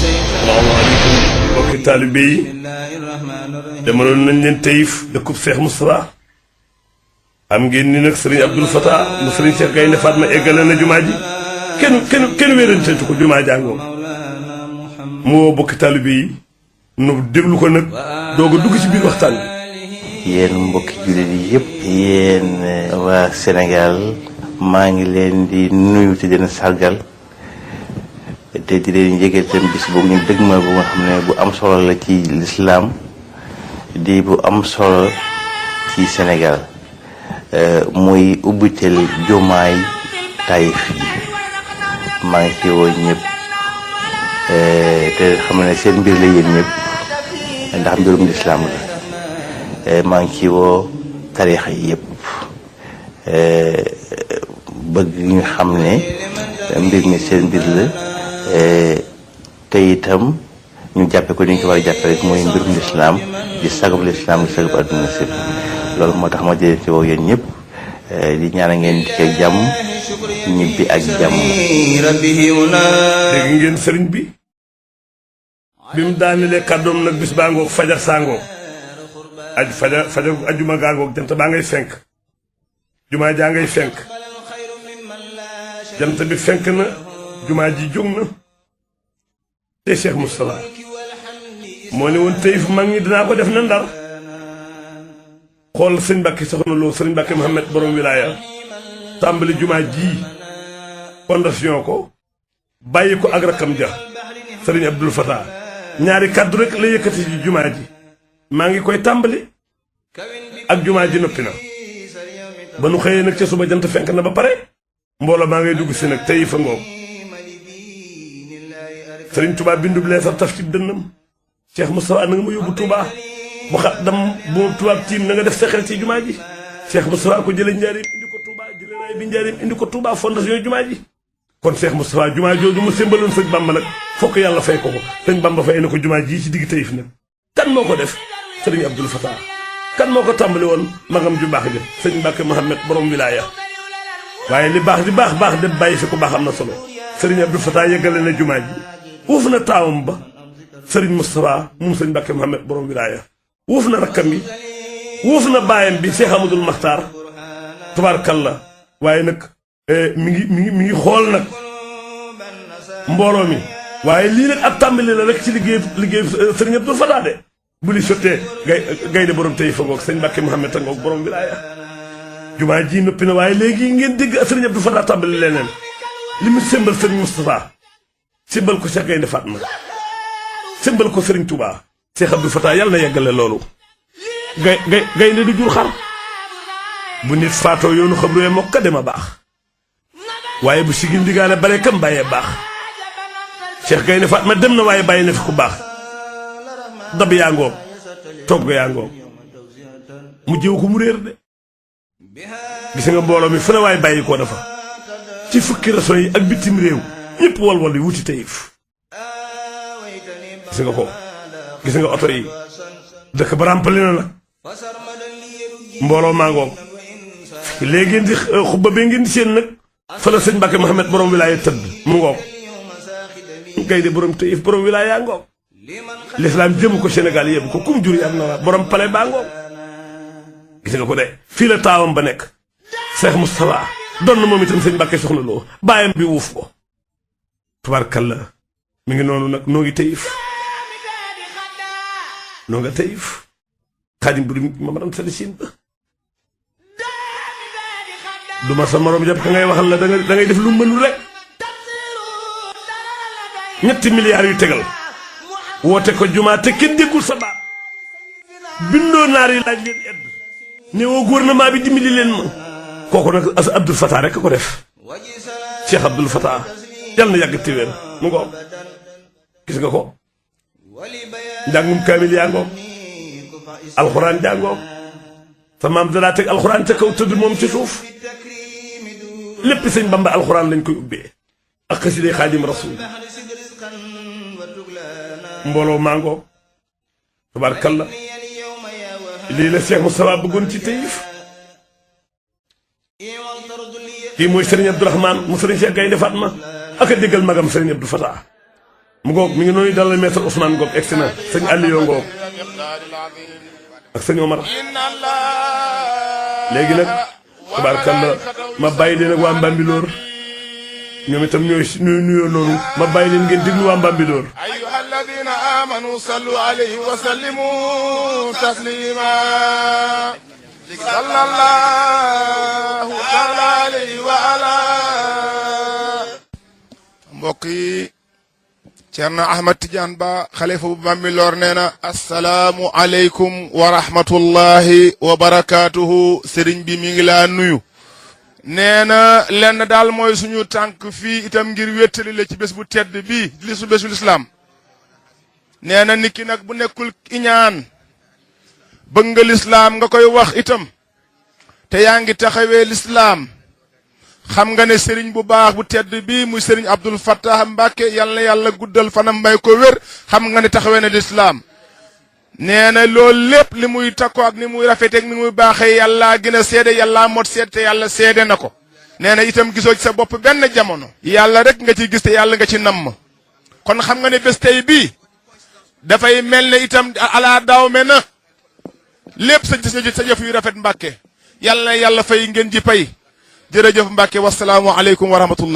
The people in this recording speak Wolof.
salaamaaleykum mbokki taalibe yi demaloon nañ leen Taïf dëkkub Cheikh Moustapha am ngeen ni nag Serigne Abdoul Fatah mu Serigne Cheikh Gaynde Fatma eggale na jumaa ji kenn wéranteetu ko jumaa jàngoo mu woo bokki taalibe yi nu déglu ko nag doog a dugg ci biir waxtaan bi. yéen mbokki jullit yi yëpp yéen waa Sénégal maa ngi leen di nuyu te dina sargal te di leen yëgal tam bis boobu ñu dëgmal bu nga xam ne bu am solo la ci lislaam di bu am solo ci Sénégal muy ubbiteel jumaay Taïf maa ngi ci woo ñëpp te xam ne seen mbir la yéen ñëpp ndax mbirum lislaam la maa ngi ci woo tarixa yi yëpp bëgg ñu xam ne mbir mi seen mbir la te itam ñu jàppe ko ni ñu ko war a jàppe rek mooy mbirum lislaam di sagub lislaam di sagub àdduna si loolu moo tax ma di leen ci woo yéen ñëpp di ñaan ngeen di ko jàmm ñibbi ak jàmm. dégg ngeen sëriñ bi mu daanelee kàddoom nag bis baa ngoog fajar saa ngoog fajar ajuma gaa ngoog jant baa ngay fenk jumaa jaa ngay fenk jant bi fenk na jumaa ji jóg na te Cheikh Moustapha moo ne woon Taïf mag ñi dinaa ko def na Ndar xool sëñ Mbàkke soxna Lo sëñ Mbàkke Mohamed borom wilaaya tàmbali jumaa ji fondation ko bàyyi ko ak rakam ja sëriñ Abdoul Fatah ñaari kàddu rek la yëkkati ji jumaa ji maa ngi koy tàmbali ak jumaa ji noppi na ba nu xëyee nag ca suba jant fenk na ba pare mbooloo maa ngay dugg si nag Taïf a ngoog sëriñ Touba bindub leetar taf ci dënnam Cheikh Moustapha na nga ma yóbbu Touba bu xat dam bu tubaab tiim na nga def sa xel ci jumaa ji Cheikh Moustapha ko jële njaarim indi ko Touba jële raay bi njaarim indi ko Touba fondation jumaa ji kon Cheikh Moustapha jumaa jooju mu sémbaloon sëñ Bamba nag fokk yàlla fay ko sëñ Bamba fay na ko jumaa ji ci digg Taïf nag kan moo ko def sëriñ Abdoul Fatah kan moo ko tàmbali woon magam ju baax ja sëñ Mbàkke Mohamed borom wilaaya waaye li baax di baax dem bàyyi fi ko baax am na solo sëriñ Abdoul Fatah yeggale na jumaa ji wuuf na taawam ba sëriñ Moustapha moom sëñ Mbàkke Mohamed borom wilaaya wuuf na rakkam bi wuuf na baayam bi Cheikh Amadou Makhtar tubaarkalla waaye nag mi ngi xool nag mbooloo mi waaye lii nag ab tàmbali la rek ci liggéey sëriñ Abdoul Fatah de bu li sottee gaynde borom Taïf fa ngoog sëñ Mbàkke Mohamed a ngoog borom wilaaya jumaa ji noppi na waaye léegi ngeen dégg sëriñ Abdoul Fatah tàmbali leneen li mu sémbal sëriñ Moustapha sémbal ko Cheikh Gaynde Fatma sémbal ko sëriñ Touba Cheikh Abdoul Fatah yàlla na yeggale loolu gaynde du jur xar bu nit faatoo yoonu xam ruwee mokka dem a baax waaye bu sigi ndigaale bare kam bàyyee baax Cheikh Gaynde Fatma dem na waaye bàyyi na fi ku baax dab yaa ngoog togg yaa ngoog mu jéw ko mu réer de gis nga mbooloo mi fu ne waaye bàyyi koo dafa ci fukki raso yi ak bitim réew ñëpp walwal yi wuti Taïf gis nga ko gis nga oto yi dëkk ba ràmpali na nag mbooloo maa ngoog léegi ngeen di xubba bee ngeen di seen nag fa la sëñ Mbàkke Mohamed borom wilaaya tëdd mu ngoog gaynde borom Taïf borom wilaaya ngoog lislaam jëm ko Sénégal yëpp ko kum jur yi am na borom pale baa ngoog gis nga ko de fii la taawam ba nekk Cheikh Moustapha doon na moom itam sëñ Mbàkke soxna Lo bàyyam bi wuuf ko tubaarkalla mi ngi noonu nag noo ngi Taïf noo nga Taïf xaadim bu ma maram sali siin ba du ma sa morom jàpp ka ngay waxal la da ngay def lu mënul rek 3 milliards yu tegal woote ko jumaa te kenn déggul sa baat bindoo naar yi laaj leen edd ne woo gouvernement bi dimbali leen ma kooku nag Abdoul Fatah rek ko def Cheikh Abdoul Fatah yàlla na yàgg téwéer mu ngoog gis nga ko njàngum kaamil yaa ngoog alxuraan jaa ngoog sa maam danaa teg alxuraan ca kaw tëdd moom ci suuf lépp sëñ Bamba alxuraan lañ koy ubbee ak xasiday Xaadim Rasuul mbooloo maa ngoog tabaarkalla lii la Cheikh Moustapha bëggoon ci Taïf kii mooy Serigne Abdourahmane mu Serigne Cheikh Gaynde Fatma ak a déggal magam Serigne Abdou Fatah mu ngoog mi ngi noonu dalal maître Ousmane ngoog egsi na sëñ Aliou ngoog ak sëñ Omar léegi nag tabaarkalla ma bàyyi leen ak waa Mbambilor ñoom itam ñooy nuyoo noonu ma bàyyi leen ngeen déglu waa Mbambilor ayyuha alladina amanu sallu alayhi wa sallimu taslima sallallahu taala alayhi wa ala mbokk yi Ceerno Ahmad Tidiane Ba xalifa bu Bambilor nee na assalaamu aleykum wa rahmatullahi wa barakaatuhu sëriñ bi mi ngi laa nuyu nee na lenn daal mooy suñu tànk fii itam ngir wéttali la ci bés bu tedd bii li su bésul islaam nee na nit ki nag bu nekkul iñaan bëgg nga lislaam nga koy wax itam te yaa ngi taxawee lislaam xam nga ne sëriñ bu baax bu tedd bii muy sëriñ Abdul Fattah Mbàkke yal na yàlla guddal fanam may ko wér xam nga ne taxawee na lislaam nee na loolu lépp li muy takko ak ni muy rafeteeg ni muy baaxee yàlla gën a seede yàlla mot seede te yàlla seede na ko nee na itam gisoo ci sa bopp benn jamono yàlla rek nga ciy gis te yàlla nga ci namm kon xam nga ne bés tey bii dafay mel ne itam ala daaw me na lépp sa jëf yu rafet Mbàkke yàlla na yàlla fay ngeen ji pay jërëjëf Mbàkke wasalaamu aleykum wa rahmatullah